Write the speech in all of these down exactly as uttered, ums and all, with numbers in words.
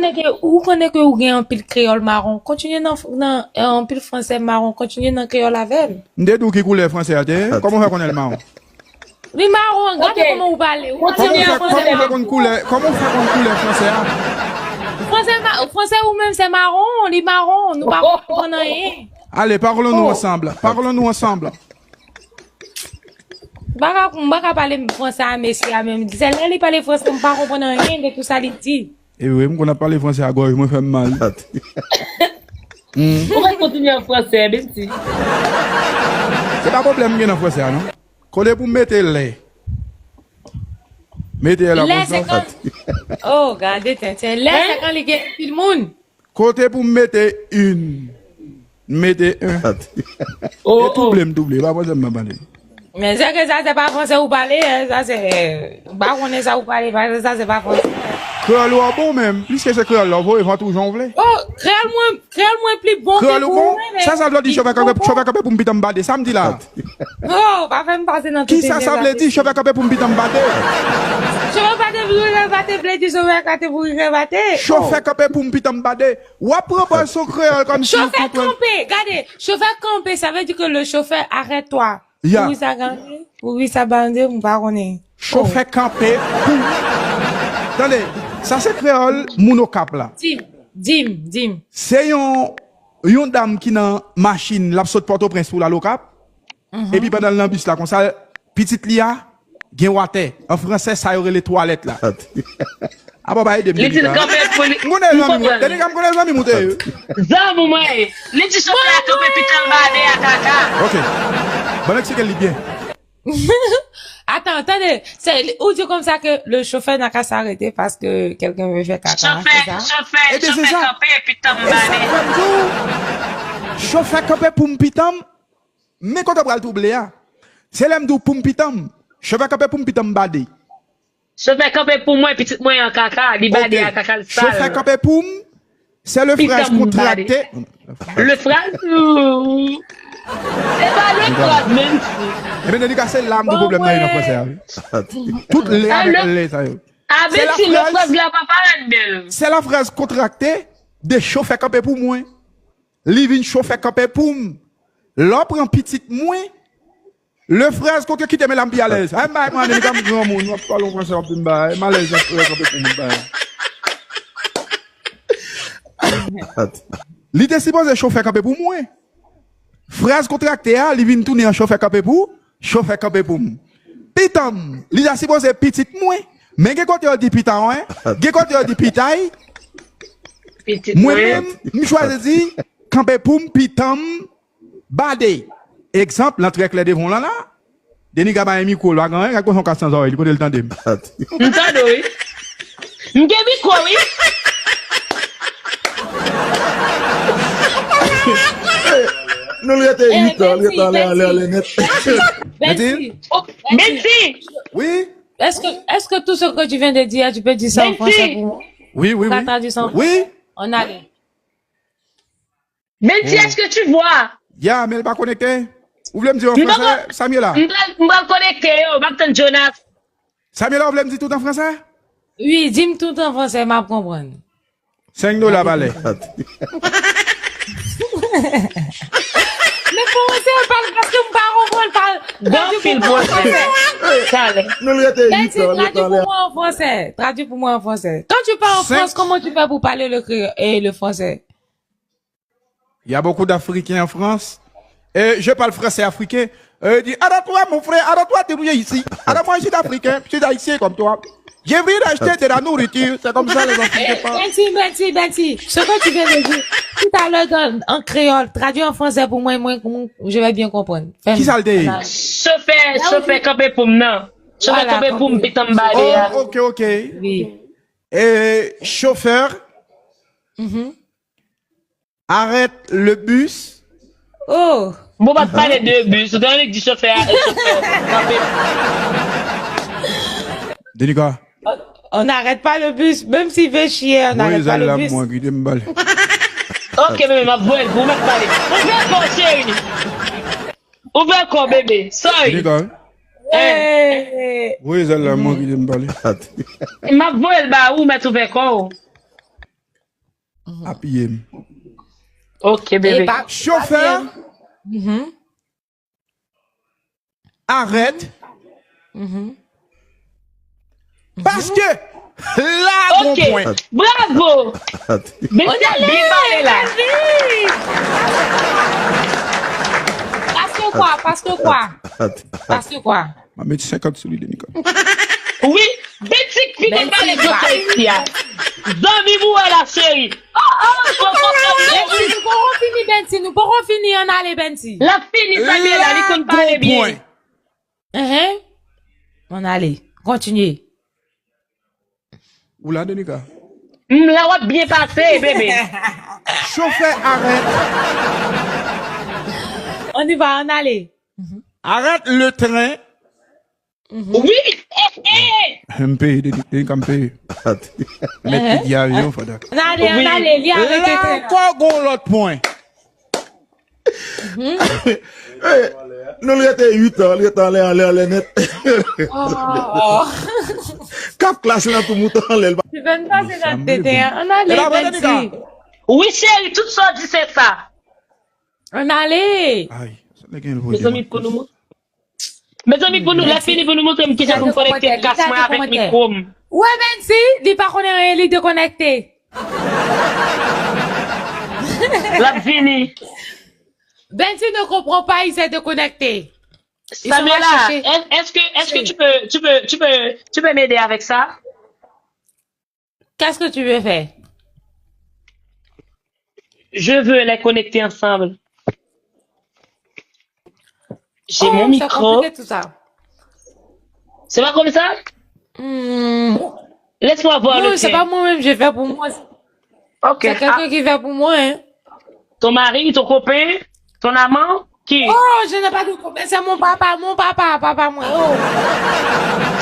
Konnen ke, ou konnen ke ou gen anpil kreyòl mawon. Kontinye nan, nan, eh, anpil fransè mawon. Kontinye nan kreyòl avè m. M te di w ki koulè fransè a te ye? Kòman w fè konnen l mawon? Li mawon, gade kòman ou pale. Ou pale an fransè mawon. Kòman w fè konn koulè, kòman w fè konn koulè fransè a? Fransè ma-, fransè ou menm se mawon, li mawon, nou pa konprann anyen. Allez, parlons-nous ensemble. Parlons-nous ensemble. M pa ka, m pa ka pale fransè a mesye a menm. Se lè li pale fransè, m pa konprann anyen de tout sa li di. E wi, m konn ap pale fransè a gòj mwen fè m mal. Ou mèt kontinye an fransè, Betty. Se pa pwoblèm m gen nan fransè a, non. Kote pou m mete lè? Mete lè la. Lè se konsa. Kan, oh, gade, tenten. Lè se kan li gen anpil moun. Kote pou m mete une? M mete un. E touble m touble, pa panse m pa pale. Men se ke sa se pa fransè ou pale, eh, sa se, ou pa konnen sa ou pale, paske sa se pa fransè. Kreyòl ou an bon, men pliske se kreyòl la, ou voye vant ou jan ou vle. Oh, kreyòl mwen, kreyòl mwen pli bon ke pou ou menm. Sa, sa vle di chofè kanpe, chofè kanpe pou m pitan m bade, sa m di la. Oh, pa fè m pase nan tout. Kisa sa vle di chofè kanpe pou m pitan m bade? Chofè kanpe pou m pitan m bade. W ap pran pòz sou kreyòl kòmsi w konprann. Chofè kanpe, gade, chofè kanpe, sa vle di ke le chauffeur arrête toi. Ya. Pou wi sa gade, pou wi sa bande, m pa konnen. Chofè kanpe pou. Tande, sa se kreyòl moun Okap la. Di m, di m, di m. Se yon, yon dam ki nan machin, l ap sot Pòtoprens pou l al Okap. Epi pandan l nan bis la konsa, pitit li a gen watè. An fransè, sa yo rele twalèt la. Apa w pa ede m, Denika? M konnen zanmi m, Denika, m konnen zanmi m ou te ye. Zanmi mwen ye. Li di chofè a kanpe pitan l bade a kaka. Ok. Ban m eksplike li byen. Attends, tande, se, ou di konsa ke le chauffeur n'a qu'à s'arrêter parce que quelqu'un veut faire caca, se sa? Chofè, chofè kanpe pitan m bade. E sa k fè m di w, chofè kanpe pou m pitan m, men kote w pral touble a. Se lè m di w pou m pitan m, chofè kanpe pou m pitan m bade. Chofè kanpe pou mwen, pitit mwen an kaka, li bade a kaka, l sal. Chofè kanpe pou m, se le fraz kontrakte. Le fraz? Se pa le fraz, menm si. Ebyen, Denika, se la m di pwoblèm nan yo nan fransè a, wi. Tout le avèk le sa yo. A, menm si le fraz la pa parèt bèl. Se la fraz kontrakte de chofè kanpe pou mwen. Li vin chofè kanpe pou m. Lè w pran pitit mwen, le fraz kote kite men la m pi alèz. Ay, m bay mwen ane, li ka m granmoun, w ap pale yon fransè, w ap di m bay. M alèz nan chofè kanpe pou m bay. Li te sipoze chofè kanpe pou mwen. Fraz kontrakte a, li vin tounen an chofè kanpe pou, chofè kanpe pou m. Pitan m, li ta sipoze pitit mwen. Men gen kote yo di pitan wen, gen kote yo di pitay. Mwen menm, m chwazi di kanpe pou m, pitan m, bade. Egzanp, l antre klè devan w lan la. Denika bay mikwo l, pa gen anyen, gad konsa yon kas nan zòrèy li, kote l tande m. M tande w, wi. M gen mikwo, wi. Nou rete uit an, rete ale, ale, ale nèt. Betty. Betty. Wi. Est-ce que, est-ce que tout ce que tu viens de dire, tu peux dire ça en français pour moi? Oui, oui, oui. Traduire ça en français. Oui. On allait. Betty, est-ce que tu vois? Ya, men l pa konekte. Ou vle m di yo an fransè, Samuela? M pral, m pral konekte yo, m ap tann Jonas. Samuela, ou vle m di tout an fransè? Wi, di m tout an fransè, m ap konprann. Senk dola pa lè. Men fransè, pale, paske m pa konprann, pale. Tradui pou mwen an fransè. Talè. Nou rete uit an, nou rete anlè. Tradui pou mwen an fransè. Tradui pou mwen an fransè. Quand tu pars en France, comment tu fais pour parler le créole et le français? Il y a beaucoup d'Africains en France. Et je parle français africain. Euh, il dit, arrête-toi, mon frère, arrête-toi, t'es rouillé ici. Arrête-moi, je suis africain, je suis haïtien comme toi. J'ai envie d'acheter de la nourriture, c'est comme ça les Africains parlent. Betty, Betty, Betty, ce que tu viens de dire tout à l'heure dans, en créole, traduis en français pour moi, moi, moi, je vais bien comprendre. Fais-moi. Kisa l te ye? Chofè, chofè kanpe pou m nan. Chofè kanpe pou m, pitan m bale a. Oh, ok, ok. Oui. Et chauffeur, arrête le bus. Oh. Bon, pa t pale de bis. Ou te annik di chofè a, chofè kanpe. Denika. On n'arrête pas le bus, même s'il veut chier, on n'arrête pas le bus. Voye zèl la pou mwen, kite m pale. Ok, bebe, m ap voye l pou ou, mèt pale. Ouvè kò w, cheri. Ouvè kò w, bebe. Sorry. Denika. Eh. Voye zèl la pou mwen, kite m pale. M ap voye l ba ou, mèt ouvè kò w. Apiye m. Ok, bebe. Chofè, arèt. Paske la gon pwen. Bravo. Mesye ap byen pale la. Paske kwa? Paske kwa? Paske kwa? M a met senkant sou li, Denika. Wi, Bèlti ki te pale sou sa isi a. Zanmi m ou wè la, cheri. Oh, oh, oh, oh, oh. Bèlti, nou poko fini, Bèlti, nou poko fini, ann ale, Bèlti. L ap fini, Samuela, li konn pale byen. Enhen. Ann ale. Kontinye. Ou la, Denika? M la, w ap byen pase, bebe. Chofè, arèt. On y va, ann ale. Arrête le train. Wi, eh, eh. M peye, Denika, m peye. Mèt pidi avyon, fada. Ann ale, ann ale, li arete tren an. La ankò gon lòt pwen. Nou l rete uit an, l rete anlè, anlè, anlè nèt. Kap klas lan tou moute anlè l. Li fè n pase nan tete an. Ann ale, Bèlti. Wi, cheri, tout sa w di se sa. Ann ale. Ay, sa nèg gen pou di. Mezanmi, pou nou. Mezanmi, pou nou, lè fini pou nou montre m kijan pou m konekte kas mwen avèk mikwo m. Ou wè Bèlti, li pa konnen anyen, li dekonekte. L ap vini. Bèlti ne comprend pas, il s'est déconnecté. Ils sont là chercher. Samuela, est-ce que, est-ce que tu peux, tu peux, tu peux, tu peux m'aider avec ça? Qu'est-ce que tu veux faire? Je veux les connecter ensemble. J'ai mon micro. Oh, c'est compliqué tout ça. C'est pas comme ça? Hmm. Laisse-moi voir le tien. Non, c'est pas moi-même, je vais faire pour moi. Ok. C'est quelqu'un qui fait pour moi, hein. Ton mari, ton copain, ton amant, qui? Oh, je n'ai pas de copain, c'est mon papa, mon papa, papa, moi. Oh.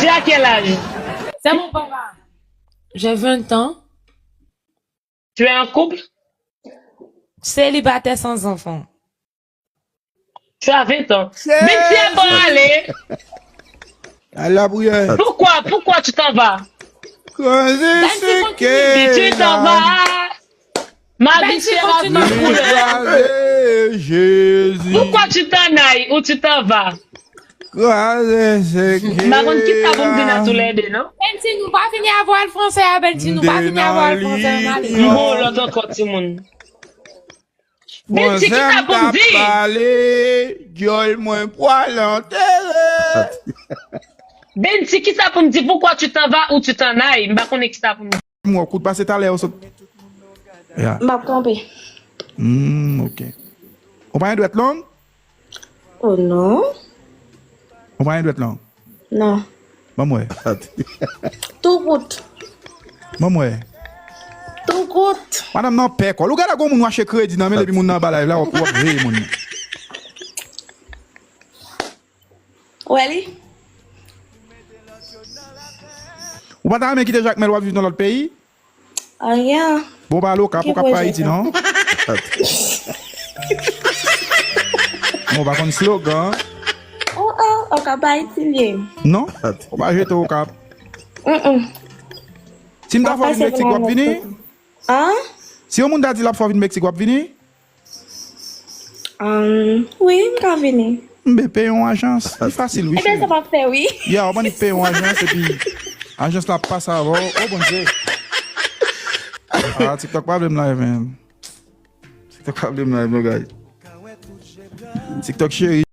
Tu as quel âge? C'est mon papa. J'ai vingt ans. Tu es en couple? Célibataire sans enfant. Tu as vingt ans. Vingt ans, bon, allez. À la prière. Pourquoi, pourquoi tu t'en vas? Kraze seke. Si tu t'en vas, ma vie sera plus couleur. Kraze Jezi. Pourquoi tu t'en ailles ou tu t'en vas? Kraze seke. M pa konn ki sa pou m di nan tou lè de, non? Bèlti, nou pa fini avwal fransè a, Bèlti, nou pa fini avwal fransè a, ann ale. M gon lòt ankò, timoun. Bèlti, ki sa pou m di? Pale, dyòl mwen pwal antere. Bèlti, ki sa pou m di? Pourquoi tu t'en vas ou tu t'en ailles? M pa konnen ki sa pou m di. M wè w kout pase talè, w sot. Ya. M ap kanpe. Hmm, ok. Ou pa gen dwèt long? Oh non. Ou pa gen dwèt long? Non. Ban m wè. Tou kout. Ban m wè. Tou kout. Madanm nan pè kò l. Ou gade gon moun w achte kredi nan men l epi moun nan anba live la, w ap, w ap veye moun nan. Ou wè li? Ou pa ta renmen kite Jakmèl w ap viv nan lòt peyi? Anyen. Bon, w pa al Okap, Okap pa Ayiti, non? Bon, w pa konn slogan. Oh, oh, Okap pa Ayiti l ye. Non? Ou pa jete Okap. Mm-mm. Si m ta fè w vin Meksik, w ap vini? An? Si yon moun ta di l ap fè w vin Meksik, w ap vini? Ahn, wi, m ka vini. M ben peye yon ajans. Li fasil, wi, cheri. Ebyen, sa m ap fè, wi. Ya, w ap annik peye yon ajans, epi ajans la ap pase avè w. O Bondye. Ah, TikTok pa vle m live, man. TikTok pa vle m live, non, guys. TikTok cheri.